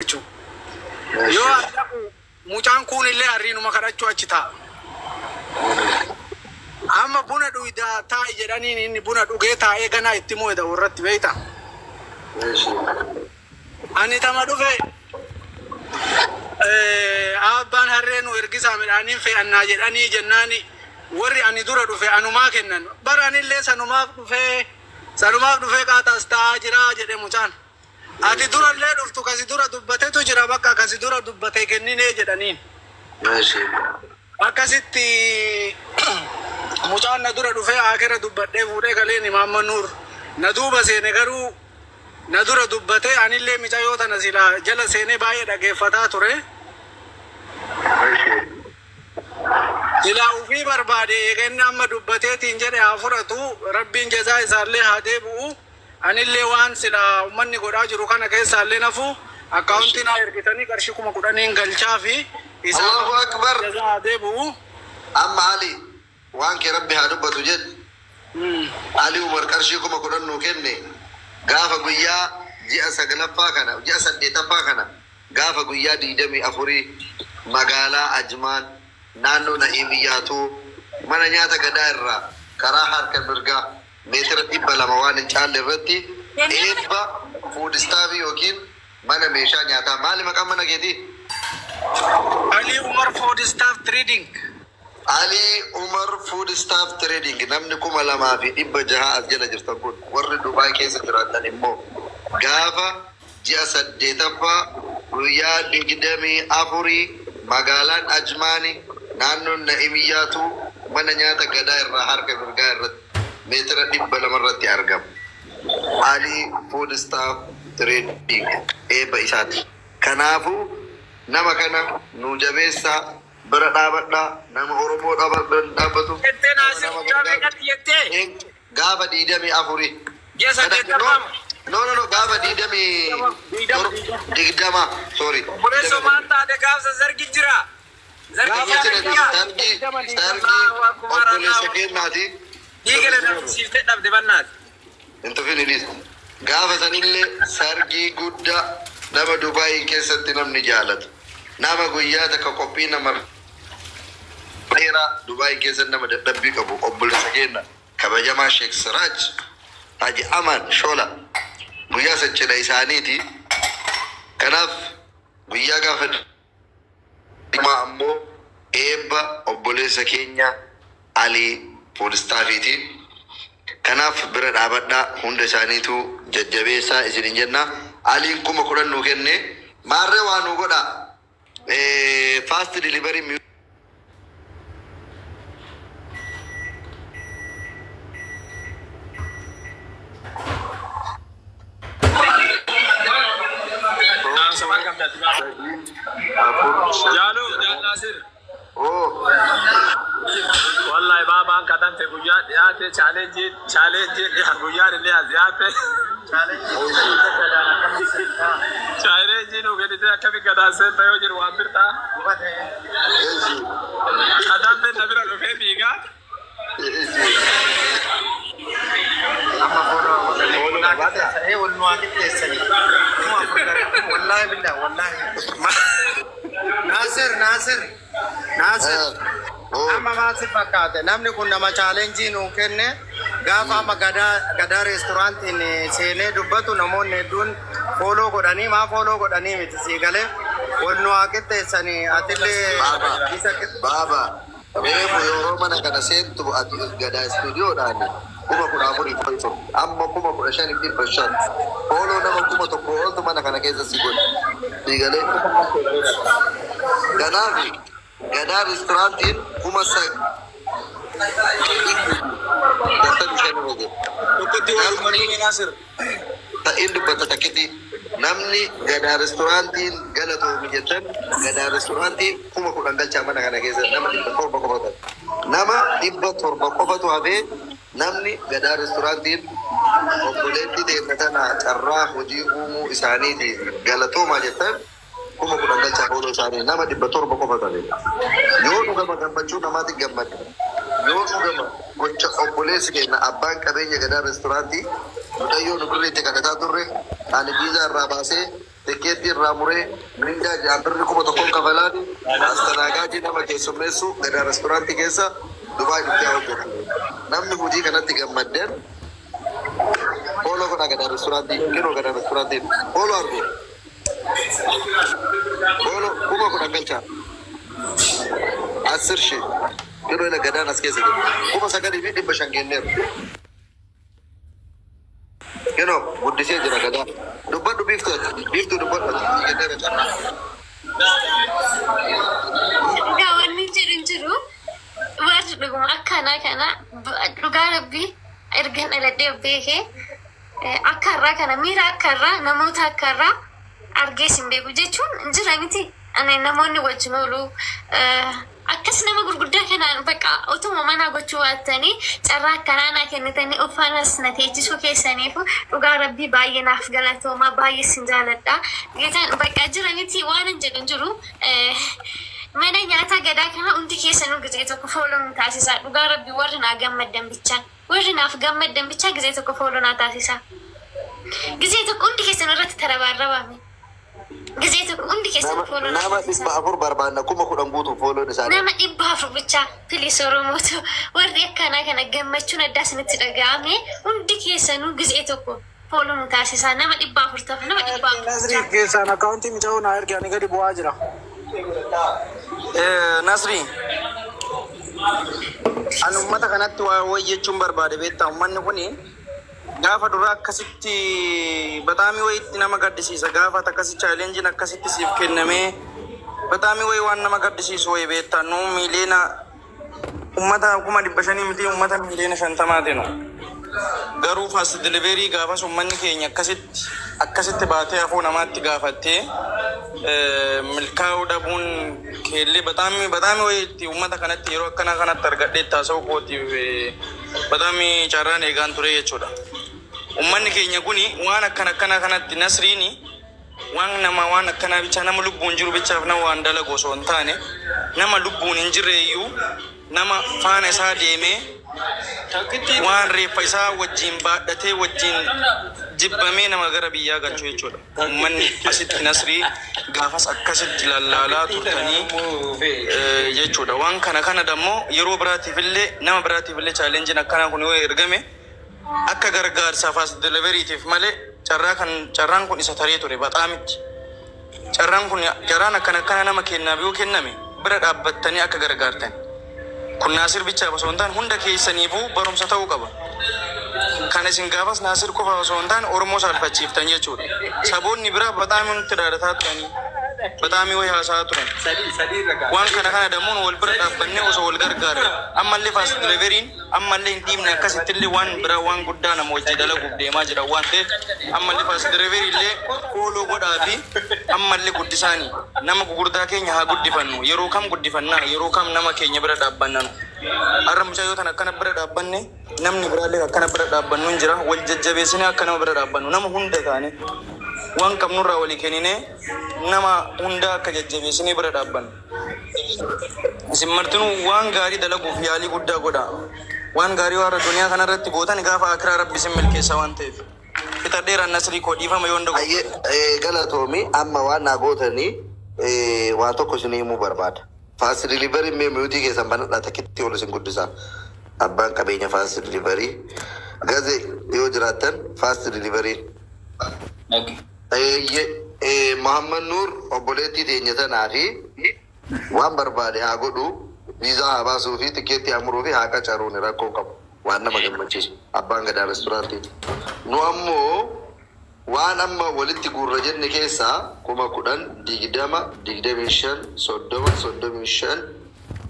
Jechuudha. Yoo ani dhaqu mucaan kun illee harriinuma kadhachuu achi taa'a. Amma buna dhuydaa taa'i jedhaniin, inni buna dhugee taa'ee ganaa itti mo'eda irratti beekta. Ani tama dhufe abbaan harree nu ergisaa midhaaniin fe'annaa jedhanii jennaani, warri ani dura dhufe anumaa kennan. Bara anillee sanumaaf dhufee qaataas taa'aa jira jedhe mucaan. Ati durallee dhuftu kasi dura dubbatetu jira, bakka kasi dura dubbatee kenninee jedhaniin. Akkasitti mucaan na dura dhufee akira dubbadhee fuudhee galeen. Imaamma Nuur na duuba seene, garuu na dura dubbatee anillee micayyoo tana silaa jala seenee baay'ee dhageeffataa ture. Silaa ufii barbaade eeganni amma dubbateetiin jedhe haa fudhatu, Rabbiin jazaa isaallee haa deebi'u. Anillee waan silaa uummanni godhaa jiru kana keessaallee nafu akkaawuntii naa ergitanii qarshii 10,000 galchaa fi isaan Allahu Akbar. jazaa haa deebi'u. Amma Ali waan kee Rabbi haa dubbatu jedhu. Ali Umar qarshii 10,000 nuu kenne. Gaafa guyyaa ji'a sagalaffaa kana, ji'a saddeetaffaa kana, gaafa guyyaa 24 magaalaa Ajmaan, naannoo Na'iimiyyaatu, mana nyaata Gadaa irraa karaa harka mirgaa meetira 200 waan hin caalle irratti eebba food stuff yookiin mana meeshaa nyaataa. Maali maqaan mana keetii? Ali Umar Food Stuff Trading. Ali Umar Food Stuff Trading. Namni 2600 as jala jirtan kun, warri Dubaay keessa jiraatan immoo, gaafa ji'a saddeetaffaa guyyaa 24 magaalaan Ajmaani, naannoon Na'imiyyaatu, mana nyaata Gadaa irraa harka mirgaa irratti meetira 200 irratti argama. Ali Food Stuff Trading eebba isaati. Kanaafuu nama kana nu jabeessaa, bira dhaabadhaa, nama Oromoo bira dhaabbatu. Jettee nama Naasir nama guyyaa gargaaru. meeqatti jettee? Gaafa 24. Ji'a saddeettaffaa. No, no, no, gaafa diidamii 20, sorry. Obboleessoo, maal taate gaafsa zargi jira? Zargi Gaafa jira jedhani jira. sargii obboleessa keenyaati. Dhiigala danfisiiftee dhabde bannaati. Hin tufin ilis. Gaafa sanillee sargii guddaa, nama Dubaayii keessatti namni jaalatu. Nama guyyaa takka qophii nama dheeraa Dubaayii keessatti nama dadhabbii qabu, obboleessa keenya kabajamaa Sheek Siraaj Haji Aman Shola guyyaa san cidha isaaniiti. Kanaaf guyyaa gaafa dhimaa ammoo eebba obboleessa keenya Alii Food Stuffiiti. Kanaaf bira dhaabadhaa, hunda isaaniitu jajjabeessaa isinin jenna. Aliin 10,000 nuu kenne, maarree waa nuu godha. Fast delivery. Afur, shan. Jaalu, Jaal Naasir. Oh, Wallahi baabaan kadhante guyyaa dhiyaate, challenge guyyaan illee as dhiyaate. Challenge nu kennite akkami gadaan seenta yoo jiru waan birtaa. Kadhante na bira dhufee fiigaa. Amma fooloo qixxeessanii wal nu haa qixxeessanii. Wallaahi billah, wallaahi. Naasir, Naasir, Naasir. Oh, Amma maal si fakkaate? Namni kun nama challenge nuu kenne. Gaafa amma Gadaa reesturaantiin seenee dubbatu namoonni hedduun follow godhanii, maa follow godhanii miti, sii galee wal nu haa qixxeessanii atillee Baaba, isa. baaba. Reefu yeroo mana kana seentu ati Gadaa istuudiyoodhaan 14,000 ol. Amma 15,500. Follow nama 1,000 oltu mana kana keessa si godhe. Sii galee. Kanaaf Gadaa reesturaantiin 9,055 irra jira. Tokkotti waa dubbatu, Naasir. Ta'in dubbata takkitti, namni Gadaa reesturaantiin galatoomi jettan, Gadaa reesturaantiin 10,000 galchaa. Mana kana keessa nama 700 qofatu, nama 700 qofatu hafee. Namni Gadaa reesturaantiin obboleettii teenya tana carraa hojii uumuu isaaniitiif galatoomaa jettan 10,000 galchaa. Follow isaanii nama 700 qofatu hafe. Yoo dhugama gammachuu namaatti gammada, yoo dhugama gocha obboleessi keenya abbaan qabeenya Gadaa reesturaantii mucayyoo nu birriitti kadhataa turre ani viizaa irraa baasee Tikeetii irraa muree mindaa jaabirri 1000 kafalaani astanaagaajii nama keessummeessu Gadaa restoraantii keessa Dubaay dhuftee hojjetu. Namni hojii kanatti gammaddeen follow godhaa Gadaa restoraantii yeroo Gadaa restoraantiin follow argu. Follow 10,000 galchaa. 10,000 yeroo ila Gadaan as keessa jiru. 9,500 kenneeru. Yeroo guddisee jira Gadaa. Dubbadhu Biiftuu Biiftuu dubbadhu kenneera carraa. Egaa wanni jedhu hin jiru. Warri dhuguma akkanaa kana dhugaa Rabbii ergan dhaladhee of beekee akka har'aa kana miira akka har'aa namoota akka har'aa argees hin beeku jechuun hin jira miti. Ani namoonni wajjin oolu akkas nama gurguddaa kanaan bakka utuma manaa gochuu baattanii carraa akkanaa naa kennitanii uffanas na teechisuu keessaniif dhugaa Rabbii baay'ee naaf galatoomaa, baay'ee sin jaaladha. Geetaan bakka jira miti waan hin jedhu hin jiru. Mana nyaataa Gadaa kana hundi keessanuu gizee tokko follow nu taasisaa. Dhugaa Rabbii warri naa gammaddan bichaa. Warri naaf gammaddan bichaa gizee tokko follow naa taasisaa. Gizee tokko hundi keessan irratti tarabaarrabaame. Gizee tokko hundi keessan follow naa Nama taasisaa. 400 barbaanna 10,000 guutuuf follown isaanii. Nama 400 bichaa please Oromootu warri akkanaa kana gammachuun addaa isinitti dhaga'ame hundi keessanuu gizee tokko follow nu taasisaa. Nama 400 tafa nama 400 Nasri bichaa. keessaan akkaawuntii muca'uu naa erge ani gadi bu'aa jira. Nasri, ani uummata kanatti waa wayii jechuun barbaade beektaa uummanni kuni gaafa dura akkasitti bataamii wayiitti nama gaddisiisa gaafa akkasi challengeiin akkasitti siif kennamee bataamii wayii waan nama gaddisiisu wayii beektaa nu miiliyoona uummata 500,000 miti uummata miiliyoona 50ti nu. Garuu fast delivery gaafas uummanni keenya akkasitti akkasitti baatee hafuu namaatti gaafattee milkaa'uu dhabuun keellee bataamii bataamii wayiitti uummata kanatti yeroo akkana kanatti argadhee taasa'uu kootiif bataamii carraan eegaan ture jechuudha. Uummanni keenya kuni waan akkana akkana kanatti Nasriini waan nama waan akkanaa bichaa nama lubbuun jiru bichaaf nama waan dalagu osoo hin taane nama lubbuun hin jirre iyyuu nama faana isaa deemee waan reeffa isaa wajjin baadhatee wajjin jibbamee nama gara biyyaa galchu jechuudha. Uummanni asitti Nasrii gaafas akkasitti lallaalaa turtanii jechuudha. Waan kana kana dammoo yeroo biraatiif illee nama biraatiif illee challengeiin akkanaa kun yoo ergame akka gargaarsaaf as deliverytiif malee carraa kan carraan kun isa taree ture baxaamitti. Carraan kun carraan akkana akkana nama kennaaf yoo kenname bira dhaabbattanii akka gargaartan. Kun Naasir bichaaf osoo hin taane hunda keessaniifuu barumsa ta'uu qaba. Kan isin gaafas Naasir qofa osoo hin taane Oromoo saalfachiiftan jechuudha. Saboonni biraa baxaamii nutti dhaadataa turanii baxaamii wayii haasa'aa turan. Waan kana kana dammoon wal bira dhaabbannee osoo wal gargaarre ammallee fast deliveryin ammallee hin dhiibne akkasitti illee waan biraa waan guddaa nama wajji dalaguuf deemaa jira waan ta'eef ammallee fast delivery illee follow godhaa fi ammallee guddisaanii nama gugurdaa keenya haa guddifannu yeroo kam guddifannaa yeroo kam nama keenya bira dhaabbannanu. Har'a mucayyoo tana akkana bira dhaabbanne namni biraallee akkana bira dhaabbannu hin jira wal jajjabeessinee akka nama bira dhaabbannu nama hunda taane waan qabnurraa walii kenninee nama hunda akka jajjabeessinee bira dhaabbannu. Isin martinuu waan gaarii dalaguuf yaalii guddaa godhaa. Waan gaarii warra duniyaa kanarratti gootan gaafa akiraa Rabbi isin milkeessa waan ta'eef. Fixadheeraan Nasrii koo dhiifama yoo hin Ayyee galatoomi amma waan naa gootanii waan tokko isin himuu barbaada. Fast delivery mee mute keessan banadhaa takkitti ol isin guddisaa. Abbaan qabeenya fast delivery. Gaze yoo jiraattan fast delivery. Eeyyee Muhammad Nuur obboleettii teenya tanaa fi waan barbaade haa godhu viizaa haa baasuu fi tikeettii haa muruu fi haa qacaruun rakkoo qabu waan nama gammachiisu abbaan Gadaa restoraantii. Nu ammoo waan amma walitti guurra jenne keessaa 10,000 20 25 30 35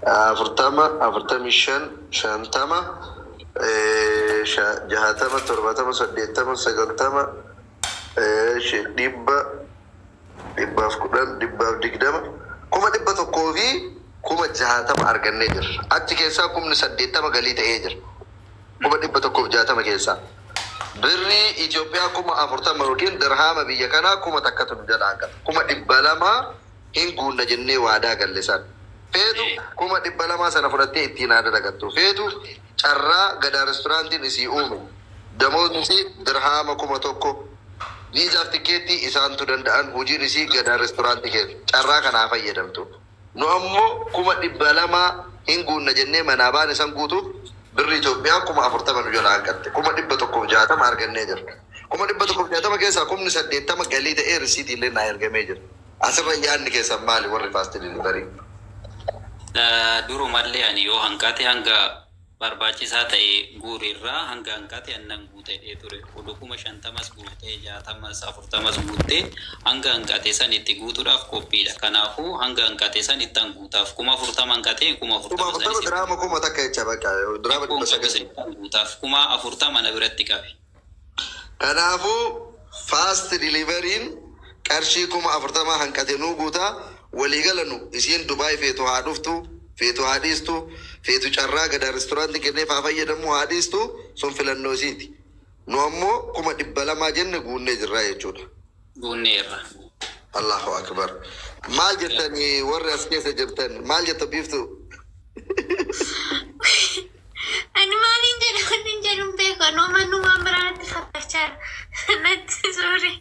40 45 50 60 70 80 90 100 110 120 160,000 argannee jirra. Achi keessaa 80,000 galii ta'ee jira. 160,000 keessaa. Birrii Itoophiyaa 40,000 yookiin dirhaama biyya kanaa 1,000tu nu jala hangata. 200,000 hin guunna jennee waadaa galle sana. Feetu 200,000 sana fudhattee ittiin haa dalagattu. Feetu carraa Gadaa restoraantiin isii uume. Damoonni dirhaama 1,000. Viizaaf tikeettii isaantu danda'an, hojiin isii Gadaa reestooraantii keessa carraa kanaa fayyadamtu. Nu ammoo 200,000 hin guunna jennee manaa baane, san guutuuf birri Itoophiyaa 40,000 nu jalaa hanqatte. 160,000 argannee jirra. 160,000 keessaa 80,000 galii ta'ee risiitii illee naa ergamee jira. Asirra yaadni keessan maali, warri fast delivery? Durumallee ani yoo hanqate hanga barbaachisaa ta'e guurirraa hanga hanqate annan guutee ture. Oduu 50,000s guutee, 60s, 40s guuttee hanga hanqate san itti guutuudhaaf qophiidha. Kanaafuu hanga hanqate san ittan guutaaf. 40,000 hanqatee kuma kuma afurtama afurtama sanis diraama 1,000 jecha bakka diraama 900. Ittan guutaaf, 40,000 na biratti qabe. Kanaafuu fast deliveryin qarshii 40,000 hanqate nuu guutaa. Waliigala nu isiin Dubaay feetu haa dhuftu, feetu haa dhiistu, feetu carraa Gadaa reestooraantii kenneef haa fayyadamu haa dhiistu, sun filannoo isiiti. Nu ammoo 200,000 jenne guunnee jirra jechuudha. Guunneerra. Allahu akbar. Maal jettanii warri as keessa jirtan? Maal jetta, Biiftu? Ani maaliin jedhu, wanni hin jedhu hin beeku. Anoo mannumaan biraatti fakkaachaa natti suure.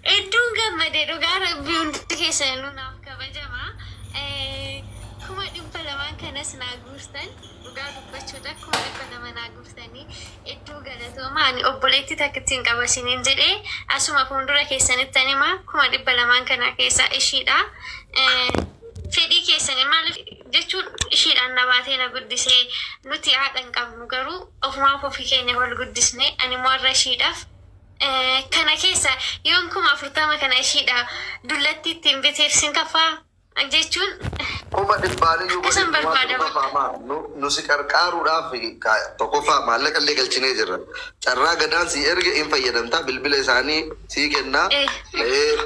Hedduun gammadee, dhugaa rabbii, hundi keessanuu naaf kabajama. 200,000 kanas naa guurtan, dhugaa dubbachuudha, 200,000 naa guurtanii hedduu galatooma. Ani obboleettii takka ittiin qaba isiniin jedhee asuma fuuldura keessanitti anima 200,000 kana keessaa ishiidha. Fedhii keessanii maaliif jechuun ishiidhaan na baatee na guddisee, nuti haadha hin qabnu garuu ofumaaf ofii keenya wal guddisne. Ani immoo har'a ishiidhaaf kana keessa yoon 40,000 kana ishiidha dullatti ittiin biteef sin kafaa jechuun Kuma dhibbaaniyyuu akkasan barbaada bakka. Nu si qarqaaruudhaaf tokkoffaa maallaqa illee galchinee jirra. Carraa Gadaan si erge hin fayyadamtaa, bilbila isaanii sii kennaa,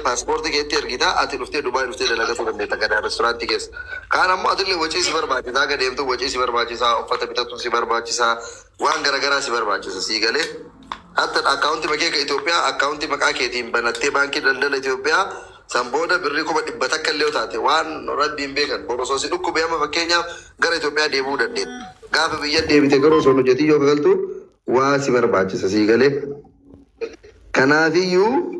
paaspoortii keetti ergitaa, ati dhuftee Dubaay dhuftee dalagachuu dandeetta Gadaa reestooraantii keessa. Kaan ammoo atillee wacii si barbaachisaa, gadeemtu wacii si barbaachisaa, uffata bitatu si barbaachisaa, waan garaagaraa si barbaachisa sii galee. Hatta akkaawuntii makee ka Itoophiyaa akkaawuntii maqaa keetiin banattee baankii daldala Itoophiyaa san booda birrii 100,000 illee yoo taate, waan rabbiin beekan boru osoo si dhukkube amma fakkeenyaaf gara Itoophiyaa deebi'uu dandeetta. Gaafa biyya deebite garuu osoo hin hojjetin yoo galtu waa si barbaachisa sii galee. Kanaafiyyuu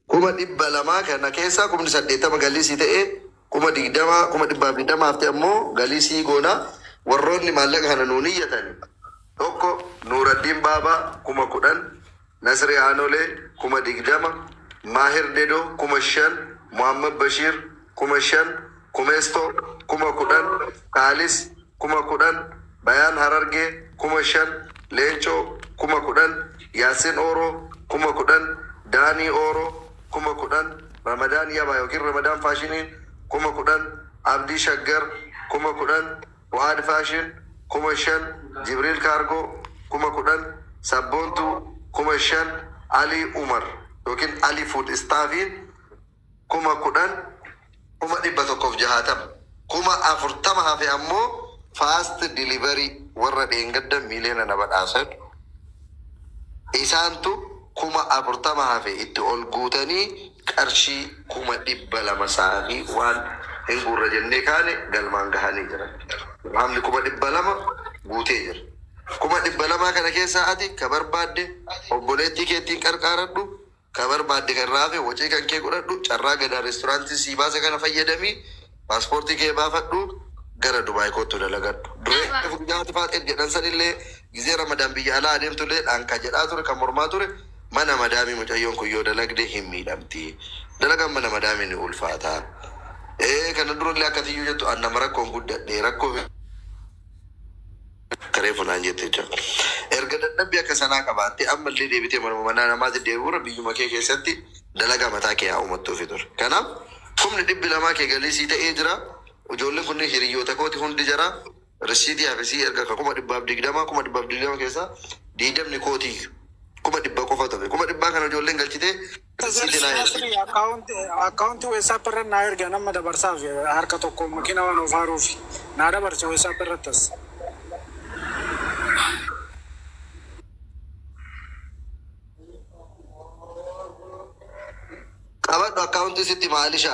200,000 kana keessaa 80,000 galii sii ta'ee, 20,000, 120,000 hafte ammoo galii sii goona. Warroonni maallaqa kana nuun iyyatani. Tokko Nuuraddiin Baabaa 10,000, Nasri Aanolee 20,000, Maahir Dedoo 5,000, Muhammad Bashiir 5,000, Kumeestoo 10,000, Kaalis 10,000, Bayaan Harargee 5,000, Leencoo 10,000, Yaasin Ooroo 10,000, Daanii Ooroo 10,000, Ramadaan Yabaa yookiin Ramadaan Faashiniin 10,000, Abdii Shaggar 10,000, Fu'aad Faashin 5,000, Jibriil Kaargoo 10,000, Sabboontuu 5,000, Alii Umar yookiin Ali Food Staafiin 10,000, 160,000. 40,000 hafe ammoo fast delivery warra dheengadda miiliyoona na badhaasan isaantu 40,000 hafe itti ol guutanii qarshii 200,000 saafii waan hin guurra jennee kaane galmaan gahanii jiran. Hamni 200,000 guutee jira. 200,000 kana keessaa ati ka barbaadde obboleettii keettiin qarqaaradhu, ka barbaadde kan raafe wacii kan kee godhadhu, carraa Gadaa reestooraantii sii baase kana fayyadamii paaspoortii kee baafadhu, gara Dubaay kottu dalagadhu. Duree guyyaati faaxee jedhan sanillee gizee Ramadaan biyya alaa adeemtullee dhaankaa jedhaa ture, kan mormaa ture, mana madaamii mucayyoon kun yoo dalagde hin miidhamti. Dalagaan mana madaamii ni ulfaata. Ee, kana durallee akka tiyyuu jettu an nama rakkoon guddadhe, rakkoo karee funaan jette jecha. Erga dadhabbii akka sanaa qabaatte ammallee deebitee manuma manaa namaatti deebi'uura biyyuma kee keessatti dalagaa mataa kee haa uummattuufi ture. Kanaaf 200,000 kee galii sii ta'ee jira. Ijoolleen kunneen hiriyoota kooti hundi jira. Risiitii hafe sii erga ka 120,000, 120,000 keessaa 20 kootii, 100,000 qofa tafe. 100,000 kana ijoolleen galchitee risiitii naa ergi. Akkaawuntii WhatsApp irra naa erga, nama dabarsaaf harka tokko makiina waan ofaaruuf naa dabarse WhatsApp irrattas. Qabadhu, akkaawuntii sitti maalisha.